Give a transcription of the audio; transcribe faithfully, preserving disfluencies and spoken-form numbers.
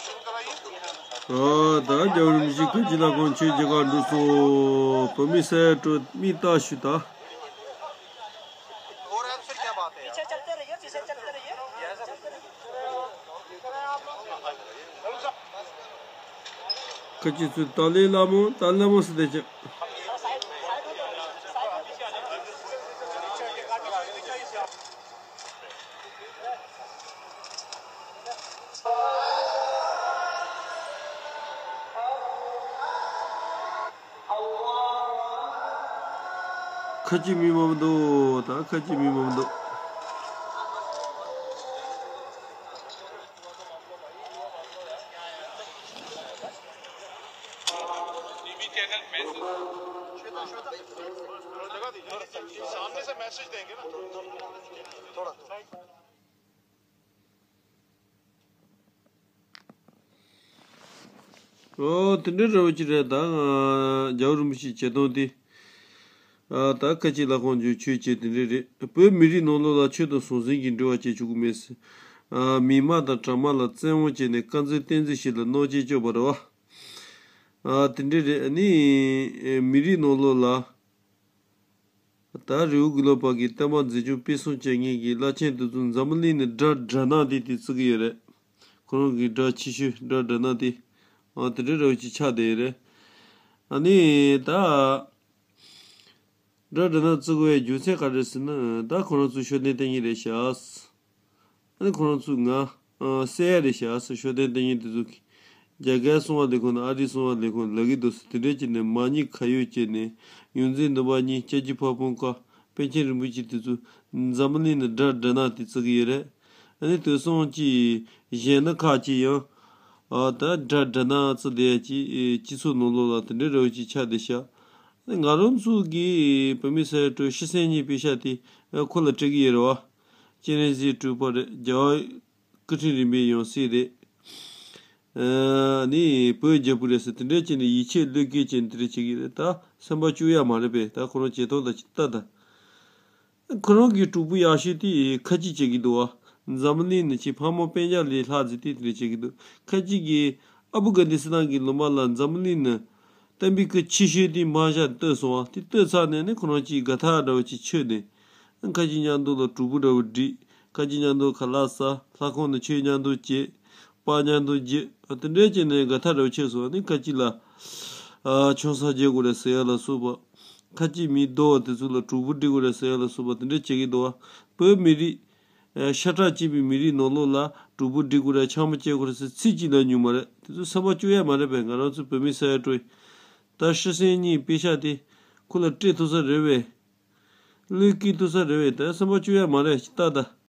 ཨ། ད་རྒྱལ་བ་རིན་པོ་ཆེ་ཁ་ཆེ་ལྷ་ཁང་ཆོས་རྒྱལ་ཁབ་འགྲོ་སོང་། བོད་མི་ས་ཡ་དྲུག་མིག་ལྟ་ཞུ་ད། ཁ་ཆེ་ཚུལ་ཏཱ་ལའི་བླ་མ། ཏཱ་ལའི་བླ་མ་ཟེར་ཏེ་ཅི། ཁ་ཅིག་མི་མང་པོ་འདུག་ད་ཁ་ཅིག་མི་མང་པོ་འདུག་ཨོ། དེ་འདྲའི་ར་བ་ཅིག་རེད། ད་ང་རྒྱལ་བ་རིན་པོ་ཆེའི་བྱེད་སྟངས་དེ། ཨ། ད་ཁ་ཆེ་ལྷ་ཁང་འཇུག་ཆོས་བྱེད་དེ་འདྲ་རེད། བོད་མི་རིགས་ནང་ལོགས་ལ་ཆོས་དང་ཟང་ཟིང་གི་འབྲེལ་བ་བྱེད་ཆོག་གི་མེད་ཟེར། ཨ། མི་དམངས་དང་གྲྭ་དམངས་ལ་བཙན་དབང་བྱས་ནས་དཀར་འཛིན་བསྟན་འཛིན་ཞིག་ལ་མནོ་བསྐྱེད་བཅོས་པ་རེད་བ། ཨ། དེ་འདྲ་རེད། ཨ་ནི་མི་རིགས་ནང་ལོགས་ལ། ད་རི་བོ་དགེ་ལུགས་པ་གི་བསྟན་པ་འཛིན་སྐྱོང་སྤེལ་གསུམ་བྱེད་མཁན་གྱི་བླ་ཆེན་དེ་ཚོ་འཛམ་བུ་གླིང་ནས་དགྲ་དགྲ་ནག་དེ་དེ་བརྩི་གི་ཡོད་རེད། ཁོ་རང་གི་དགྲ་ཆེ་ཤོས་དགྲ་དགྲ་ནག་དེ། ཨ། དེ་འདྲའི་ར་བ་ཅིག་ཆགས་བསྡད་ཡོད་རེད། ཨ་ནི་ད། དགྲ་དགྲ་ནག་བརྩི་དགོས་པའི་རྒྱུ་མཚན་ག་རེ་ཟེར་ན། ད་ཁོ་རང་ཚོ་ཤུགས་ལྡན་བསྟེན་མཁན་རེད་ཤག་ཨ་ནི་ཁོ་རང་ཚོ་ང་ཨ་བསད་ཡ་རེད་ཤག་ཟེར། ཤུགས་ལྡན་བསྟེན་མཁན་དེ་ཚོ་གིས་རྒྱ་སྐད་གསང་བ་ལས་ཁུངས་དང་ཨ་རིའི་གསང་བ་ལས་ཁུངས་ལབ་ཀྱི་འདུག་ཟེར། དེ་འདྲས་བྱས་ནས་མ་ཉེས་ཁ་གཡོགས་བྱས་ནས་ཡོངས་འཛིན་ནོར་བ་གཉིས། སྐྱབས་རྗེ་ཕ་བོང་ཁ། པཎ་ཆེན་རིན་པོ་ཆེ་དེ་ཚོ་འཛམ་བུ་གླིང་ནས་དགྲ་དགྲ་ནག་དེ་བརྩི་གི་ཡོད་རེད། ཨ་ནི་དེང་སང་ཅིག་གཞན་སྣ་ཁག་ཅིག་ཡང་ཨ་ད་དགྲ་དགྲ་ནག་བརྩི་བསྡད་ཡ་ཅིག་སྤྱི་ཚོགས་ནང་ལོགས་ལ་དེ་འདྲའི་ར་བ་ཅིག་ཆགས་བསྡད་ཤག་ང་རང་ཚོ་གི་བོད་མི་ས་ཡ་དྲུག་ཤི་གསོན་གཉིས་པའི་ཤ་དེ་ཁོ་ལ་སྤྲད་ཀྱི་ཡོད་རེད་བ། སྤྱན་རས་གཟིགས་སྤྲུལ་པ་རེད། རྒྱལ་བ་སྐུ་ཕྲེང་རིམ་པའི་ཡང་སྲིད་རེད། ཨ་ནི་བོད་རྒྱལ་པོ་རེད་ཟེར་དེ་འདྲས་བྱས་ནས་ཡིད་ཆེས་བློས་བཀལ་བྱས་ནས་དེ་འདྲས་བྱེད་ཀྱི་རེད། ད་སེམས་པ་སྐྱོ་ཡ་མ་རེད་པས། ད་ཁོ་རང་བྱེད་སྟངས་ད་ཅིག་ལྟ་ད། ཁོ་རང་གི་གྲོགས་པོ་ཡག་ཤོས་དེ་ཁ་ཅིག་བྱེད་ཀྱི་འདུག་བ། འཛམ་གླིང་ནས་ཁྱེད་ཕ་མ་སྤུན་ཀྱག་ལས་ལྷག་ཟེར་དེ་དེ་འདྲ་བྱེད་ཀྱི་འདུག་ཁ་ཅིག་གིས་ཨ་བུ་གྷན་དྷི་སི་ཏང་གི་ལུང་པ་ལ་འཛམ་གླིང་ནས་བསྟན་པའི་སྐུ་ཆེ་ཤོས་དེ་འབག་བཞག་བཏོན་སོང་བ། དེ་བཏོན་ཚར་ནས་ནི་ཁོ་རང་གཅིག་དགའ་ཐག་འདྲ་བོ་ཅིག་ཆོད་ནས། ཁ་ཅིག་མཉམ་དུ་ལ་གྲོགས་པོ་འདྲ་བོ་སྒྲིག་ཁ་ཅིག་མཉམ་དུ་ཁ་ལག་ཟ། ལྷ་ཁང་ནས་ཆོས་མཉམ་དུ་བྱེད། པར་མཉམ་དུ་རྒྱག་དེ་འདྲས་བྱས་ནས་དགའ་ཐག་འདྲ་བོ་ཆོད་སོང་བ། ནི་ཁ་ཅིག་ལ་ཨ་ཆང་ས་རྒྱག་དགོས་རེད་ཟེར་ཡ་ལ་སོགས་པ། ཁ་ཅིག་མི་རྡོག་དེ་ཚོ་ལ་གྲོགས་པོ་སྒྲིག་དགོས་རེད་ཟེར་ཡ་ལ་སོགས་པ་དེ་འདྲ་བྱེད་ཀྱི་འདུག་བ། བོད་མི་རིགས་ཨ་ཤ་ཁྲག་གཅིག་པའི་མི་རིགས་ནང་ལོགས་ལ་གྲོགས་པོ་སྒྲིག་དགོས་རེད། འཆམ་པོ་བྱེད་དགོས་རེད་ཟེར་ཚིག་གཅིག་ལ་ཉུང་མ་རེད། དེ་ཚོ་སེམས་པ་སྐྱོ་ཡ་མ་རེད་པས། ང་རང་ཚོ་བོད་མི་ས་ཡ་དྲུག་ད་ཤི་གསོན་གཉིས་པེ་ཤ་དེ་ཁོ་ལ་སྤྲད་ཐུབ་ས་རེད་པས། བློས་འཁེལ་ཐུབ་ས་རེད་པས། ད་སེམས་པ་སྐྱོ་ཡ་མ་རེད། ཅིག་ལྟ་ད།